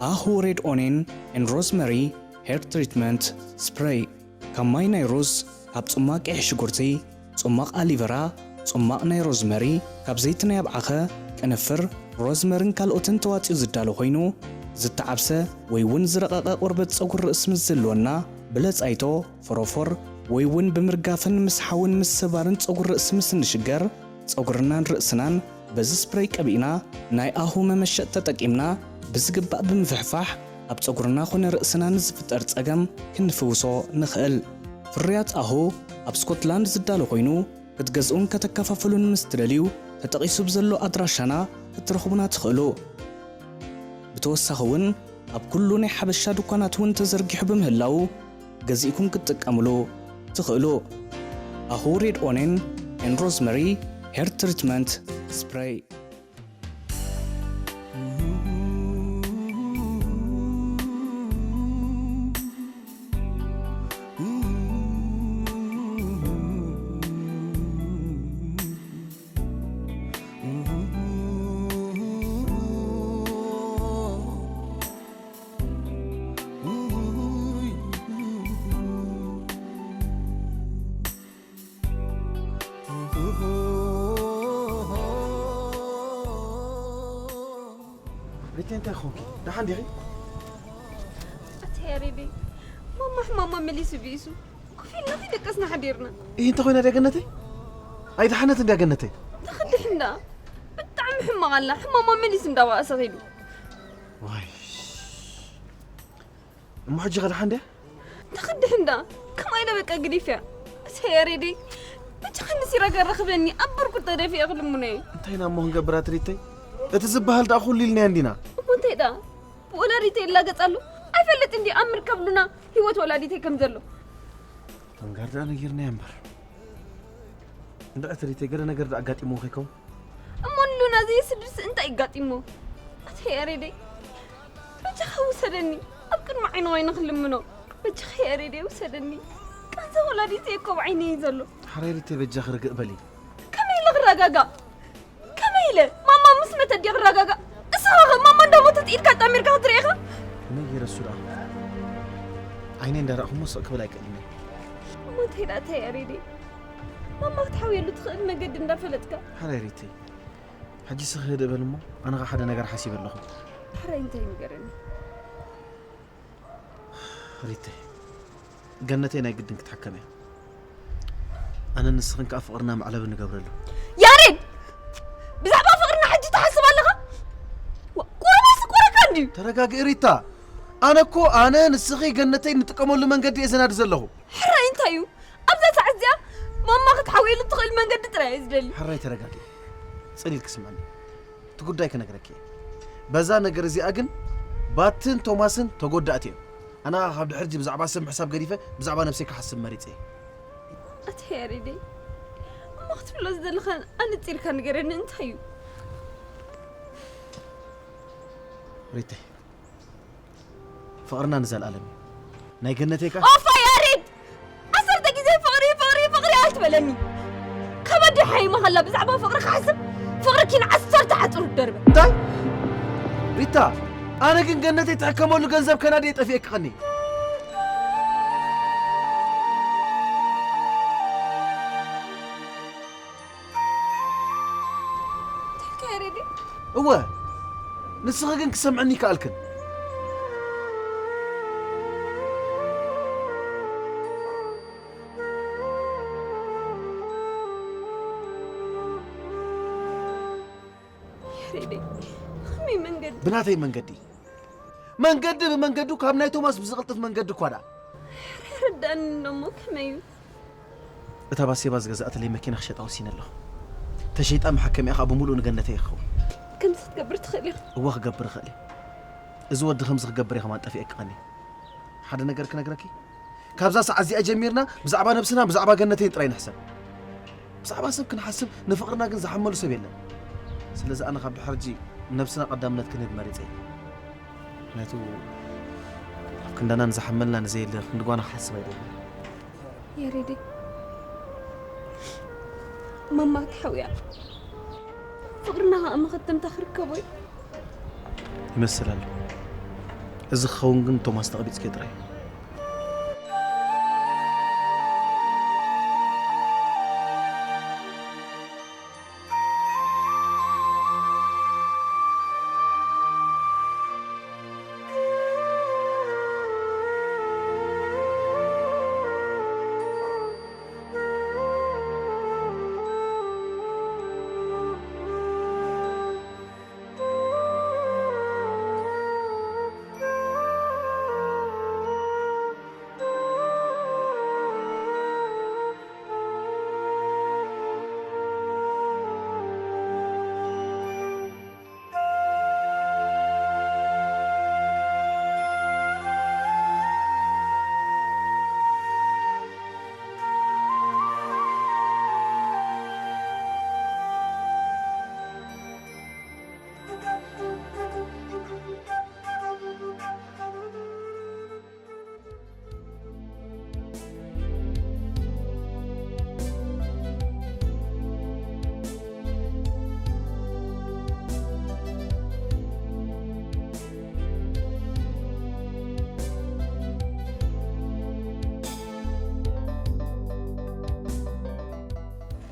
ኣሁ ሬድ ኦኔን ኤን ሮዝመሪ ሄር ትሪትመንት ስፕሬይ። ካብ ማይ ናይ ሩዝ፣ ካብ ጽማቕ ቀይሕ ሽጉርቲ፣ ጽማቕ ኣሊቨራ፣ ጽማቕ ናይ ሮዝመሪ፣ ካብ ዘይቲ ናይ ኣብዓኸ፣ ቅንፍር፣ ሮዝመርን ካልኦትን ተዋጺኡ ዝዳሎ ኮይኑ፣ ዝተዓብሰ ወይ እውን ዝረቐቐ ቆርበት ጸጉሪ ርእሲ ምስ ዝህልወና፣ ብለጻይቶ፣ ፎሮፎር፣ ወይ እውን ብምርጋፍን ምስሓውን ምስባርን ጸጉሪ ርእሲ ምስ እንሽገር፣ ጸጉርናን ርእስናን በዚ ስፕሬይ ቀቢእና፣ ናይ ኣሁ መመሸጥ ተጠቂምና ብዝግባእ ብምፍሕፋሕ፣ ኣብ ጸጉርና ኮነ ርእስና ንዝፍጠር ጸገም ክንፍውሶ ንኽእል። ፍርያት ኣሁ ኣብ ስኮትላንድ ዝዳሎ ኮይኑ፣ ክትገዝኡን ከተከፋፍሉን ምስ ትደልዩ፣ ተጠቒሱ ብዘሎ ኣድራሻና ክትረኽቡና ትኽእሉ። ብተወሳኺ እውን፣ ኣብ ኩሉ ናይ ሓበሻ ድኳናት እውን ተዘርጊሑ ብምህላዉ፣ ገዚእኩም ክትጥቀምሉ ትኽእሉ። ኣሁ ሬድ ኦኔን ኤን ሮዝመሪ ሄር ትሪትመንት ስፕሬይ። ሪታ፣ እንታይ ኾንኪ? ደሓን ዲኺ? ኣታ ያሬደይ፣ ማማ ሕማማ መሊሱ ብኢሱ። ኮፍ ኢልና ከይደቀስና ሓዲርና። ይህ እንተ ኾይና ድያ ገነተይ? ኣይደሓነት እንድያ ገነተይ? ተኽድሕ እንዳ። ብጣዕሚ ሕማቕ ኣላ። ሕማማ መሊሱ እንዳባእሰ ኸይዱ። ዋይ። እሞ ሕጂ ከ ደሓን ድያ? ተኽድሕ እንዳ። ከምኣ ኢለ በቃ ግዲፍያ። ኣታ ያሬደይ፣ በጃ ክንድስ ይረጋ ረኽበኒ። ኣብ ብርኩ ተደፊአ ክልምኖ እየ። እንታይ ኢና እሞ ክንገብር ኣቲ ሪተይ? እቲ ዝበሃል ደኣ ኩሉ ኢልናዮ እንዲና። እሞ እንታይ ደኣ? ብወላዲተይ ይላገጽ ኣሎ። ኣይፈልጥ እንዲ ኣብ ምርከብ ሉና ህይወት ወላዲተይ ከም ዘሎ። ተንጋር ደኣ ነጊርናዮ እምበር። እንድዒ ኣቲ ሪተይ፣ ገለ ነገር ደኣ ኣጋጢምዎ ከይከውን? እሞ ንሉና ዘየስድድስ እንታይ ይጋጢሞ? ኣታ ያሬደይ፣ በጃኻ ውሰደኒ። ኣብ ቅድሚ ዓይኑ ዓይኑ ክልምኖ። በጃኻ ያሬደይ ውሰደኒ። ቃንዛ ወላዲተይ እኮ ኣብ ዓይነይ እዩ ዘሎ። ሓራይ ሪተይ፣ በጃኺ ርግእ በሊ። ከመይ ኢለ ክረጋጋእ? ከመይ ኢለ? ማማ ምስ መተት ድየ ክረጋጋእ? እስኻ ኸ ማማ እንዳሞተት ኢድካ ኣጣሚርካ ክትርኢ ኢኻ? ከመይ ገይረ እሱ ደኣ? ዓይነይ እንዳረኣኹሞ ስቕ ክብል ኣይክእልን እየ። እሞ እንታይ ደኣ እንታይ ያሬደይ? ማማ ክትሓውየሉ ትኽእል መገዲ እንዳፈለጥካ። ሓራይ ሪተይ፣ ሕጂ ስኽ ህድእ በል እሞ፣ ኣነ ኸኣ ሓደ ነገር ሓሲበ ኣለኹ። ሕራይ እንታይ ንገረኒ? ሪተይ፣ ገነተይ ናይ ግድን ክትሕከም እያ። ኣነን ንስኽን ከኣ ፍቕርና መዕለቢ ንገብረሉ። ያሬድ! ብዛዕባ ፍቕርና ሕጂ ትሓስብ ኣለኻ? ዋ፣ ቁሩብ ኣይስቆረካን ድዩ? ተረጋግኢ ሪታ። ኣነ እኮ ኣነ ንስኺ ገነተይ ንጥቀመሉ መንገዲ እየ ዘናዲ ዘለኹ። ሕራይ እንታይ እዩ? ኣብዛ ሰዓት እዚኣ ማማ ክትሓውየሉ ትኽእል መንገዲ ጥራይ እየ ዝደሊ። ሕራይ ተረጋጊ። ጽን ኢልኪ ስምዕኒ። እቲ ጉዳይ ክነግረኪ እየ። በዛ ነገር እዚኣ ግን ባትን ቶማስን ተጎዳእቲ እዮም። ኣነ ካብ ድሕር እዚ ብዛዕባ ሰብ ምሕሳብ ገዲፈ ብዛዕባ ነብሰይ ክሓስብ መሪጸ እየ። ኣቲ ያሬደይ፣ እሞ ክትብሎ ዝደለኻ ኣነጺርካ ንገረኒ፣ እንታይ እዩ? ሪተይ፣ ፍቕርና ንዘለኣለም እዩ። ናይ ገነተይ ከኣ ኦፋ ያሬድ! ዓሰርተ ግዜ ፍቕሪ፣ ፍቕሪ፣ ፍቕሪ ኣይትበለኒ። ካብ ኣደይ ሓይማ ከላ ብዛዕባ ፍቕሪ ክሓስብ፣ ፍቕሪ ኪን ዓሰርተ ሓጹር ደርበ። እንታይ? ሪታ፣ ኣነ ግን ገነተይ ትሕከመሉ ገንዘብ ከናዲ ጠፊኤ ክቐኒ። እንታይ ኢልካ ያሬድ? እወ፣ ንስኺ ግን ክሰምዕኒ ይከኣልክን። ያሬደይ፣ ከመይ መንገዲ? ብናተይ መንገዲ። መንገዲ ብመንገዱ ካብ ናይ ቶማስ ብዝቕልጥፍ መንገዲ እኳ ደኣ። ኣይርዳእንን እሞ ከመይ እዩ? እታ ባሴባ ዝገዛእትለይ መኪና ክሸጣ ወሲነ ኣለኹ። ተሸይጣ መሓከሚኣ ኸኣ ብምሉኡ ንገነተይ ክኸውን። ከምዚ ክትገብር ትኽእል ኢኻ። እወ ክገብር እኽእል እየ። እዚ ወዲ ከምዚ ክገብር እየ ከማን ጠፊኤ ክቐኒ። ሓደ ነገር ክነግረኪ። ካብዛ ሰዓት እዚኣ ጀሚርና ብዛዕባ ነብስና ብዛዕባ ገነተይን ጥራይ ንሕሰብ። ብዛዕባ ሰብ ክንሓስብ ንፍቕርና ግን ዝሓመሉ ሰብ የለን። ስለዚ ኣነ ካብ ድሕር ሕጂ ነብስና ቀዳምነት ክንህብ መሪጸ እየ። ምኽንያቱ ኣብ ክንዳና ንዝሓመልና ንዘየለ ክንዲ ጓና ክሓስብ ኣይደልን። ያሬደይ፣ ማማ ተሓውያ ፍቕርና ኸኣ መኸተምታ ክርከቦ እዩ። ይመስል ኣሎ። እዚ ክኸውን ግን ቶማስ ተቐቢጽክዮ ጥራይ።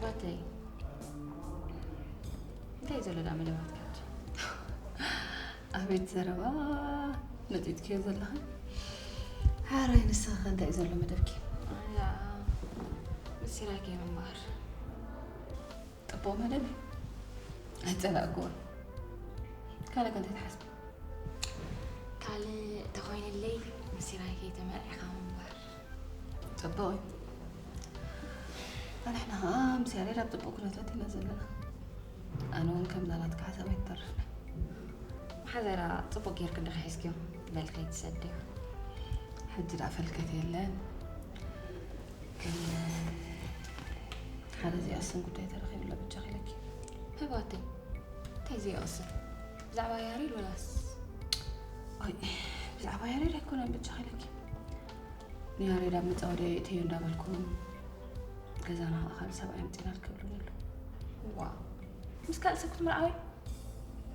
ባተይ፣ እንታይ እዩ ዘሎ ደኣ መደባትካ? ኣቤት ዘረባ፣ መጺእክዮ ዘለኺ። ሓራይ ንስኺ ከ እንታይ እዩ ዘሎ መደብኪ? ኣያ፣ ምስ ሲራክ እየ ምንባር። ጽቡቕ መደብ እዩ። ኣይጸላእክዎን። ካልእ ከ እንታይ ትሓስቢ? ካልእ ተኾይንለይ ምስ ሲራክ ተመርዒኻ ምንባር። ጽቡቕ እዩ። ኣንሕና ኸኣ ምስ ያሬድ ኣብ ጽቡቕ ኩነታት ኢና ዘለና። ኣነ እውን ከምዛ ናትካ ሓሳብ ኣይትተርፍን። መሓዛይ ደኣ ጽቡቕ ጌርኪ እንዲኺ ሒዝክዮ። በል ከይትሰድዮ። ሕጂ ደኣ ፈልከት የለን። ግን ሓደ ዘይኣስን ጉዳይ ተረኺቡ ኣሎ ብጃኺ ኢለኪ። ህባተይ፣ እንታይ ዘይኣስን? ብዛዕባ ያሬድ ወላስ? ኣይ፣ ብዛዕባ ያሬድ ኣይኮነን ብጃኺ ኢለኪ። ንያሬድ ኣብ መጻወድያ የእተዮ እንዳበልኩም፣ ገዛና ኸኣ ካልእ ሰብኣይ ኣምጺእናልኪ ይብሉኒ ኣለዉ። ዋው! ምስ ካልእ ሰብ ክትምርዓዊ?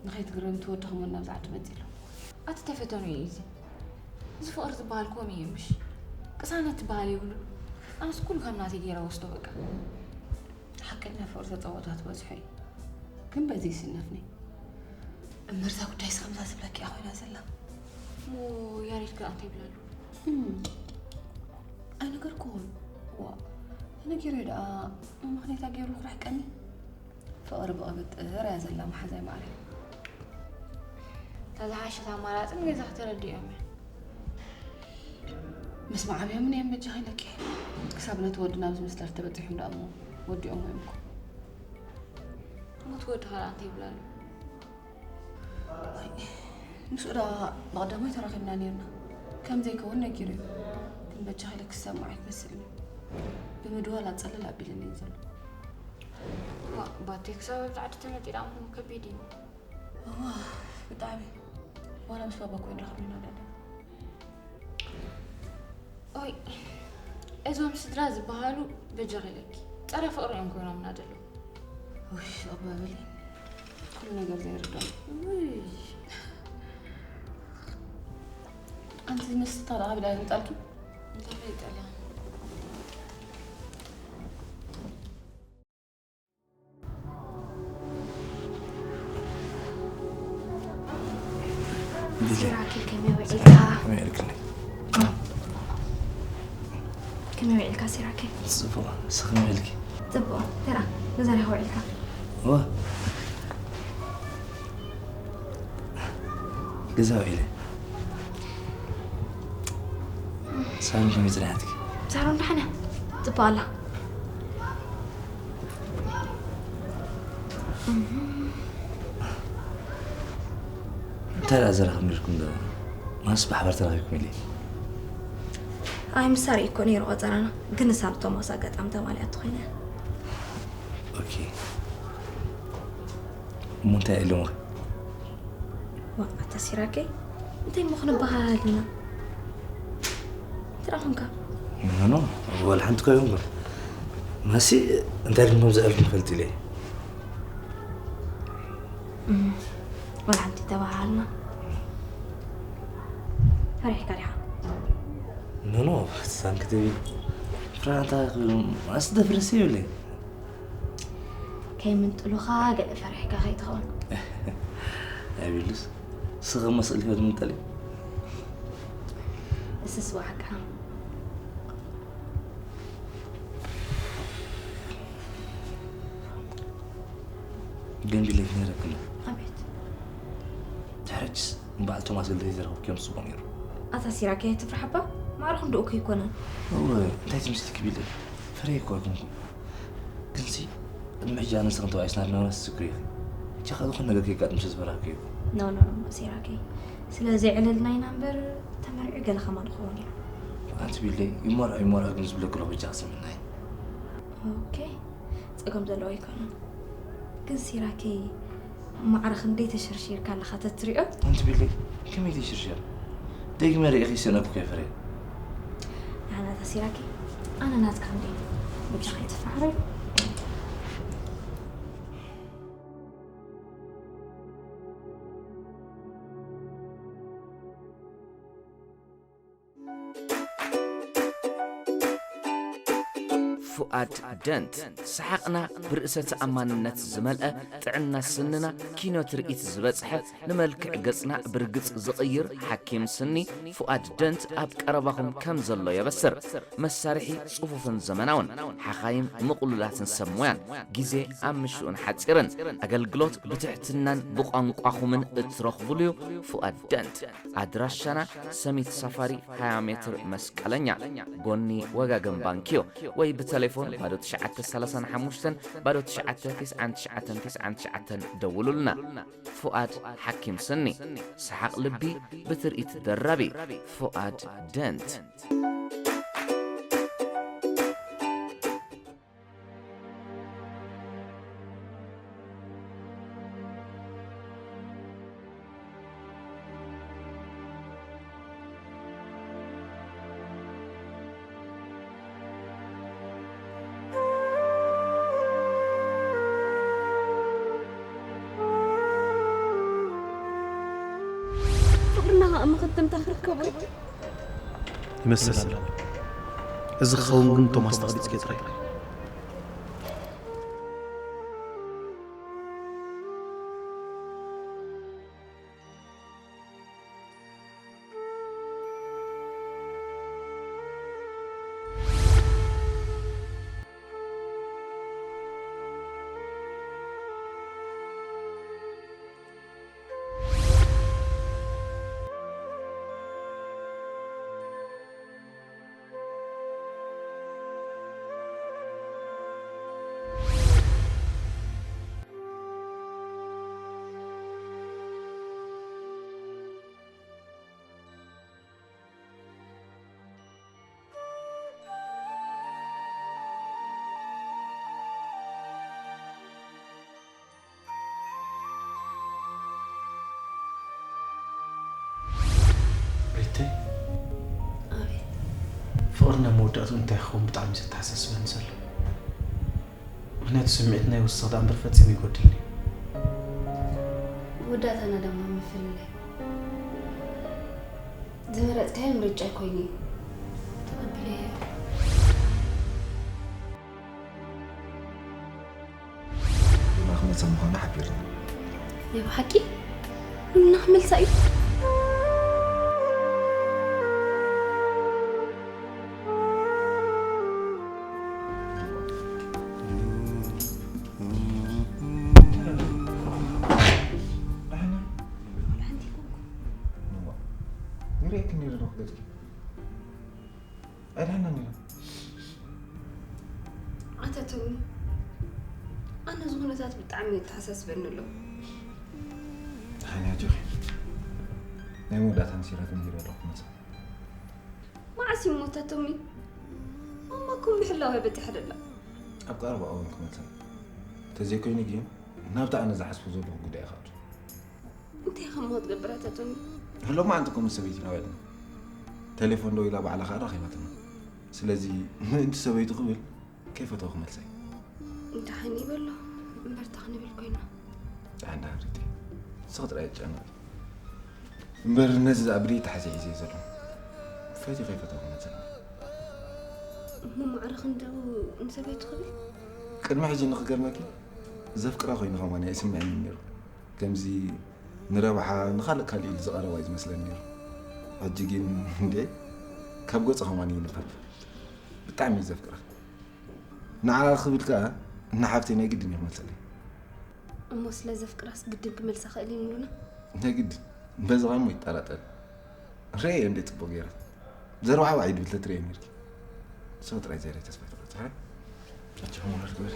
ንኸይትግረሚ እቲ ወዲ ከማን ናብዚ ዓዲ መጺኡ ኣሎ። ኣቲ ተፈተኑ እዩ እዚ። እዚ ፍቕሪ ዝበሃል ከምኡ እዩ ምሽ? ቅሳነት ትበሃል የብሉን። ኣነስ ኩሉ ከም ናተይ ገይረ ወስዶ በቃ። ሓቀኛ ፍቕሪ ተጸወታ ትበዝሖ እዩ። ግን በዚ ይስነፍኒ። እምበር እዛ ጉዳይስ ከምዛ ትብለኪ እያ ኮይና ዘላ። እሞ ያሬድ ከ እንታይ ይብላ ኣሎ? እም፣ ኣይነገርክዎን። ዋ፣ ተነጊረዮ ደኣ ምኽንያታ ገይሩ ክርሕቀኒ። ፍቕሪ ብቕብጥር እያ ዘላ መሓዛይ ማዕረይ። እታ ዝሓሸት ኣማራጺ ንገዛኺ ተረዲኦም እያ። ምስ መዓብዮምን እዮም በጃኻ ኢለኪ። ክሳብ ነቲ ወዲ ናብ ዝምስለር ተበጺሖም ደኣ እሞ ወዲኦም እዮም እኮ። ሞት ወዲ ኸኣ እንታይ ይብላሉ? ዋይ፣ ምስኡ ደኣ ብቐዳማይ ተራኺብና ነይርና። ከም ዘይከውን ነጊሩ እዩ። ግን በጃኻ ኢለ ክሰምዖ ኣይትመስልን እዩ። ብምድዋል ኣጸልል ኣቢልኒ እዩ ዘሎ። ዋ፣ ባቴ ክሳብ ኣብዚ ዓዲ ተመጺእ ደኣ ምዃኑ ከቢድ እዩ። እዋ፣ ብጣዕሚ። ዋላ ምስ ባባ እኮ ንራኸብ ኢና ደኣ። ኦይ፣ እዞም ስድራ ዝበሃሉ በጃኺ ኢለኪ። ጸረ ፍቕሪ እዮም ኮይኖምና ዘለዉ። ውይ፣ ኣባበሊ። ኩሉ ነገር ዘይርዳእ። ውይ። ኣንቲ መስተ ታዲያ ብላ ይምጣልኪ? እንታይ ፈይጠላ? እንዴ? ሲራኪ ከመይ ውዒልካ? ከመይ ውዒልክኒ? ከመይ ውዒልካ ሲራኪ? ጽቡቕ፣ ንስኺ ከመይ ውዒልኪ? ጽቡቕ፣ ተራ፣ ገዛና ውዒልካ? ዋ። ገዛ ውዒለ። ሳሮን ከመይ ጽንሓትኪ? ሳሮን ደሓና፣ ጽቡቕ ኣላ። እንታይ ደኣ ዘራኽብ ነርኩም ዶ? ማስ ብሓባር ተራኺብኩም ኢለ። ኣይ፣ ምሳ ርኢኮ ነይሩ ቆጸራና፣ ግን ንሳ ብቶማስ ኣጋጣሚ ተማሊኣቶ ኮይና። ኦኬ። እሞ እንታይ ኢሎምኺ? ዋ፣ ኣታ ሲራኬ፣ እንታይ እሞ ክንበሃሃል ኢና? እንታይ ደኣ ኾንካ? ኖ፣ ኖ፣ ወላ ሓንቲ እኮ ኣይኮንኩን። ማሲ፣ እንታይ ኢልኩም ከም ዝኣልኩም ፈልጥ ኢለ። እም፣ ወላ ሓንቲ ተበሃሃልና። ፈሪሕካ ዲኻ? ኖ፣ ኖ፣ ሳንክተቢ። ፍርሃት እንታይ ክብል፣ ማስ ደፍርስ ይብለይ። ከይምንጥሉኻ ገለ ፈሪሕካ ከይትኸውን። ኣይብሉስ። ስኸ መስእል ህይወት ምንጠል እዩ። እስስ ዋሕካ። ገንቢ ለይት ነይረክና። ኣቤት። ድሕረችስ ንበዓል ቶማስ ልደት ይዘረኽብክዮም ጽቡቕ ነይሩ። ኣታ ሲራክ፣ ትፍርሓባ? ማዕረ ክንድኡ ከይኮነ። እወ፣ እንታይ ትምስልኪ ቢለ? ፈረይ እኮ ኣይኮንኩም። ግንሲ፣ ቅድሚ ሕጂ ኣነ ንስኽን ተባኢስና ኣለና ማለት ትዝክሪ ኢኺ። ብቻ ካልእ ዝኾነ ነገር ከየጋጥም ስለ ዝፈራህኩ እዩ። ኖ፣ ኖ፣ ኖ፣ ሲራከይ። ስለ ዘይዕለልና ኢና እምበር፣ ተመሪዑ ገለ ከማን ክኸውን እዩ። ኣንቲ ቢለይ፣ ይመርዖ፣ ይመርዖ ግን ዝብለኪ ኣለኹ ብቻ ክሰምዕና እዩ። ኦኬ፣ ጸገም ዘለዎ ኣይኮነን። ግን ሲራከይ፣ ማዕረ ክንደይ ተሸርሺርካ ኣለኻ ተትሪኦ? ኣንቲ ቢለይ፣ ከመይ ተሽርሸር? ደግመ ርኢኺ ስእነኩ ከይፈርየ። ንዓና ተሲራኪ፣ ኣነ ናትካ እንዴ? ብቻ ከይትፍራሕረይ። ፉኣድ ደንት፣ ሰሓቕና ብርእሰ ተኣማንነት ዝመልአ፣ ጥዕና ስንና ኪኖ ትርኢት ዝበጽሐ፣ ንመልክዕ ገጽና ብርግጽ ዝቕይር ሓኪም ስኒ ፉኣድ ደንት ኣብ ቀረባኹም ከም ዘሎ የበስር። መሳርሒ ጽፉፍን ዘመናውን፣ ሓኻይም ምቕሉላትን ሰብ ሞያን፣ ግዜ ኣብ ምሽኡን ሓጺርን፣ ኣገልግሎት ብትሕትናን ብቋንቋኹምን እትረኽቡሉ'ዩ። ፉኣድ ደንት። ኣድራሻና ሰሚት ሳፋሪ ሃያ ሜትር መስቀለኛ፣ ጎኒ ወጋገን ባንክ'ዩ። ወይ ብተሌፎን ባዶ ትሽዓተ ሰላሳን ሓሙሽተን ባዶ ትሽዓተ ትስዓን ትሽዓተን ትስዓን ትሽዓተን ደውሉልና። ፉኣድ ሓኪም ስኒ፣ ሰሓቕ ልቢ ብትርኢት ደራቢ። ፉኣድ ደንት። ፍቕርና ኸኣ መኸተምታ ክርከቦ ይመስል። እዚ ክኸውን ግን ቶማስ ተቐቢጽኪ ጥራይ። ናብ መወዳእትኡ እንታይ ክኸውን ብጣዕሚ እዩ ዘተሓሳስበኒ ዘሎ። ምኽንያቱ ስምዒት ናይ ወሰኽ ደኣ እምበር ፈጺሙ ይጎድልኒ። መወዳእታና ድማ ምፍልላይ ዝመረጽካዮ ምርጫ ኮይኑ እዩ። ተቐቢለዮ። ሉና ክመልሳ ምዃኑ ሓቢርኒ። ናይ ብሓቂ ሉና ክመልሳ እዩ። ይርእየኪ ነይረ ዶ ክገድኪ? ኣይድሓና ነይረ። ኣታ ቶሚ፣ ኣነ እዚ ኩነታት ብጣዕሚ የተሓሳስበኒ ኣሎ። ደሓን እያ ጆኺ። ናይ መወዳእታ ንሲራት ነጊረ ኣለኹ መሳ። መዓስ እዩ ሞታ ቶሚ? ማማኩም ብሕላወ በቲሐ ደላ። ኣብ ቀረባ እዋን ክመልሳ። ተዘይኮይኑ ግን ናብቲ ኣነ ዝሓስቦ ዘለኹ ጉዳይ ይኸዱ። እንታይ ከም ክትገብር ኣታ ቶሚ? ሎማዓንቲ እኮ ምስ ሰበይቲ ኢና ውዒልና። ቴሌፎን ደዊላ ባዕላ ኸኣ ረኺባትና። ስለዚ ምእንቲ ሰበይቱ ክብል ከይፈተወ ክመልሳ እዩ። ደሓን ይበሎ እምበርታ ክንብል ኮይና። ደሓን ደሓን ሪቲ። ንስኺ ጥራይ ኣይትጨነቂ። እምበር ነዚ ዝኣብድ ተሓዚሒዘ ዘሎ። ፈትዩ ከይፈተወ ክመልሳ። እሞ ማዕረ ክንደው ንሰበይቱ ክብል? ቅድሚ ሕጂ ንኽገርመኪ ዘፍቅራ ኮይኑ ከማን ኣይስምዐኒ ነይሩ። ከምዚ ንረብሓ ንኻልእ ካልእ ኢሉ ዝቐረባ እዩ ዝመስለኒ ነይሩ። ሕጂ ግን እንዴ ካብ ገጹ ከማን ይንበብ። ብጣዕሚ እዩ ዘፍቅራ። ንዓ ክብል ከኣ ንሓፍተይ ናይ ግድን እዩ ክመልሰለይ። እሞ ስለ ዘፍቅራስ ግድን ክመልሳ ክእል እዩ ንሉና? ናይ ግድን። በዚ ኸኣ እሞ ይጠራጠር። ርእየ እንዴ ጽቡቕ ገይረ። ዘርባዕባ ኢድ ብል ተትርእየ ነርኪ። ንስኺ ጥራይ ዘይረ ተስፋ ትቆርጺ፣ ሃ? ኣጆኺ ሙሉር ግበሪ።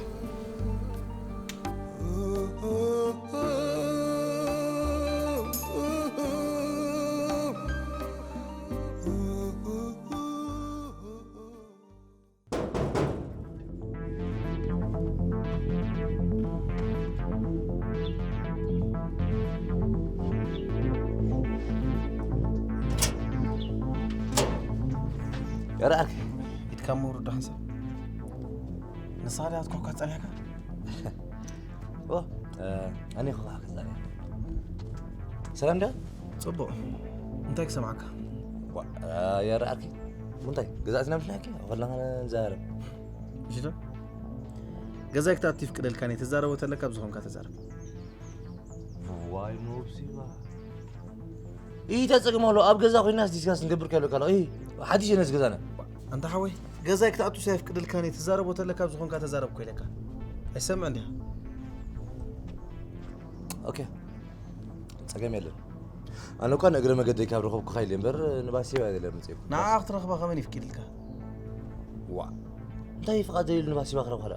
የርኣክ ኢድካ ምውርዶ ሓንሳብ ንስኻ ድያ ክትኳኳ ጸኒሕካ? ኦ ኣነ ይኹ ክዛረብ ሰላም ዶ ጽቡቕ እንታይ ክሰምዓካ የርኣኪ እንታይ ገዛእትና ምሽ ናኪ ኮለና ንዛረብ እሺ ዶ ገዛይ ክትኣቱ ይፍቅደልካ ነ ትዛረቦ ተለካ ብዝኾንካ ተዛረብ ዋይ ሞብሲባ ይህ ተጸግም ኣሎ ኣብ ገዛ ኮይናስ ዲስካስ ንገብር ከሎ ከሎ ይህ ሓዲሽ ነዚ ገዛና ኣንታ ሓወይ ገዛይ ክትኣቱ ሳይፍቅደልካ ነ ትዛረቦ ተለካ ብዝኾንካ ተዛረብ ኮይለካ ኣይሰምዕ እንዲያ ኦኬ ጸገም የለን ኣነ እኳ ንእግረ መገደይ ካብ ረኸብኩ ካይል እምበር ንባሴባ የለ መፅእኩ ንዓ ክትረኽባ ከመን ይፍቂድልካ ዋ እንታይ ፍቓድ ዘይብሉ ንባሴባ ክረኽባ ዳ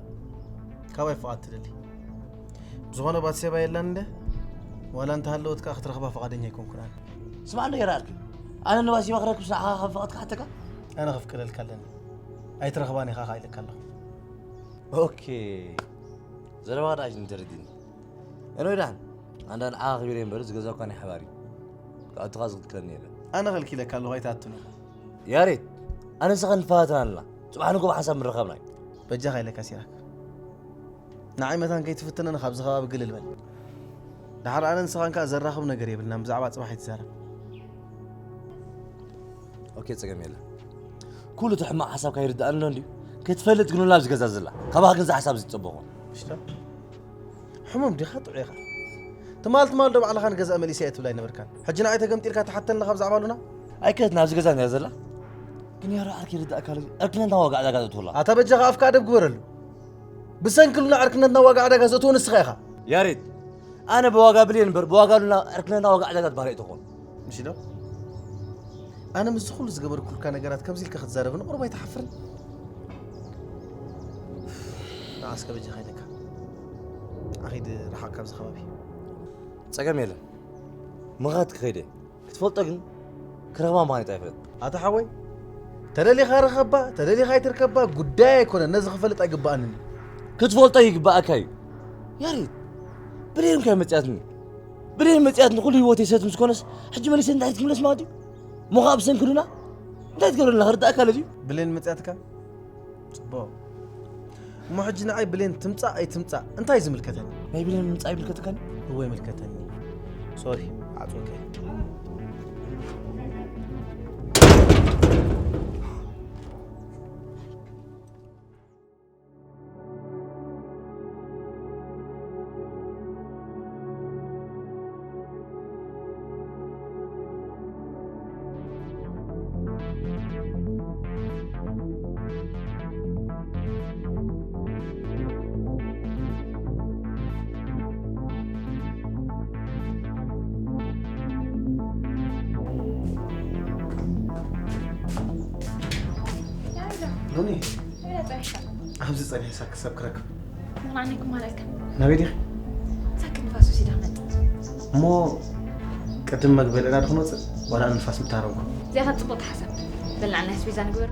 ካባይ ፍቓድ ትደሊ ብዝኾነ ባትሴባ የላን እንደ ዋላ እንተሃለወት ከዓ ክትረኽባ ፍቓደኛ ኣይኮንኩን ኣነ ስማዕ እንዶ የረኣልክ ኣነ ንባሴባ ክረክብ ንዓኻ ከም ፍቓድ ክሓተካ ኣነ ከፍቅደልካ ኣለኒ ኣይትረኽባን ኢኻ ከዓ ኢለካ ኣለኹ ኦኬ ዘረባ ዳሽ እንተረዲኒ ኤኖይ ዳን ኣንዳ ንዓኻ ክቢር እየ እምበር ዝገዛ እኳ ናይ ሓባር እዩ ክኣቱኻ ዝኽልክለኒ የለን ኣነ ከልኪለካ ኣለኹ ኣይትኣቱን ኢኻ ያሬድ ኣነ ንስኻ ንፋተን ኣለና ጽባሕ ንጎ ብሓንሳብ ምረኸብና እዩ በጃኻ ኢለካ ሲራክ ንዓይ መታን ከይትፍትነኒ ካብዚ ከባቢ ግልል በል ድሓር ኣነ ንስኻን ከዓ ዘራኽብ ነገር የብልናን ብዛዕባ ጽባሕ ኣይትዛረብ ኦኬ ጸገም የለን ኩሉ እቲ ሕማቕ ሓሳብካ ይርድኣኒ ኣሎ እንድዩ ክትፈልጥ ግን ኣብዚ ገዛ ዘላ ካባኻ ግን ዝሓሳብ ዝጸበኹ ሽታ ሕሙም ዲኻ ጥዑ ኢኻ ትማል ትማል ዶ ባዕልኻ ንገዛእ መሊሰ እየ ትብል ኣይነበርካን ሕጂ ንዓይ ተገምጢልካ ትሓተልና ካብ ዛዕባ ሉና ኣይከት ናብዚ ገዛ እንድያ ዘላ ግን ያሮ ዓርኪ ይርድኣካ ኣሎ ዕርክነትና ዋጋ ዕዳጋ ዘእትወላ ኣታ በጃኻ ኣፍካ ኣደብ ግበረሉ ብሰንኪ ሉና ዕርክነትና ዋጋ ዕዳጋ ዘእትዎ ንስኻ ኢኻ ያሬድ ኣነ ብዋጋ ብልየን እምበር ብዋጋ ሉና ዕርክነትና ዋጋ ዕዳጋ ትባህር ኣይትኾን ምሽ ዶ ኣነ ምስዚ ኩሉ ዝገበርኩልካ ነገራት ከምዚ ኢልካ ክትዛረብኒ ቁሩብ ኣይትሓፍርን ንዓስከ በጃኻ ኢለካ ኣኺድ ርሓቕ ካብዚ ከባቢ ጸገም የለን ምኻድ ክኸይደ ክትፈልጦ ግን ክረኽባ ምዃን ይጣ ይፍለጥ ኣታ ሓወይ ተደሊኻ ርኸባ ተደሊኻ ኣይትርከባ ጉዳይ ኣይኮነን ነዚ ክፈልጥ ኣይግባኣንን ክትፈልጦ ይግባኣካ እዩ ያሬድ ብሌን ከ መፅያትኒ ብሌን መፅያትኒ ኩሉ ህይወት የሰት ምስ ኮነስ ሕጂ መሊሰ እንታይ ክትምለስ ማለት እዩ ሞኻ ኣብ ሰንክሉና እንታይ ትገብረልና ክርዳእካ ለድዩ? ብሌን መጽያትካ? ጽቡቕ። እሞ ሕጂ ንዓይ ብሌን ትምጻእ ኣይትምጻእ እንታይ ዝምልከተኒ? ናይ ብሌን ምምጻእ ይምልከተካኒ? እወ ይምልከተኒ። ሶሪ፣ ዓጽወካ። ሎሚ ኣብዚ ጸኒሐ ሳክ ሰብ ክረክብ። መናኒኩም ማለካ። ናበይ ዲኺ? ሳክ ንፋስ ወሲዳ መጥ። እሞ ቅድም መግቢ በሊዕና ዶ ክንወፅእ? ዋላ ንፋስ ምታረምኩ? እዚኣ ኸ ፅቡቅ ሓሳብ። በላዕና ኣስቤዛ ንግበር።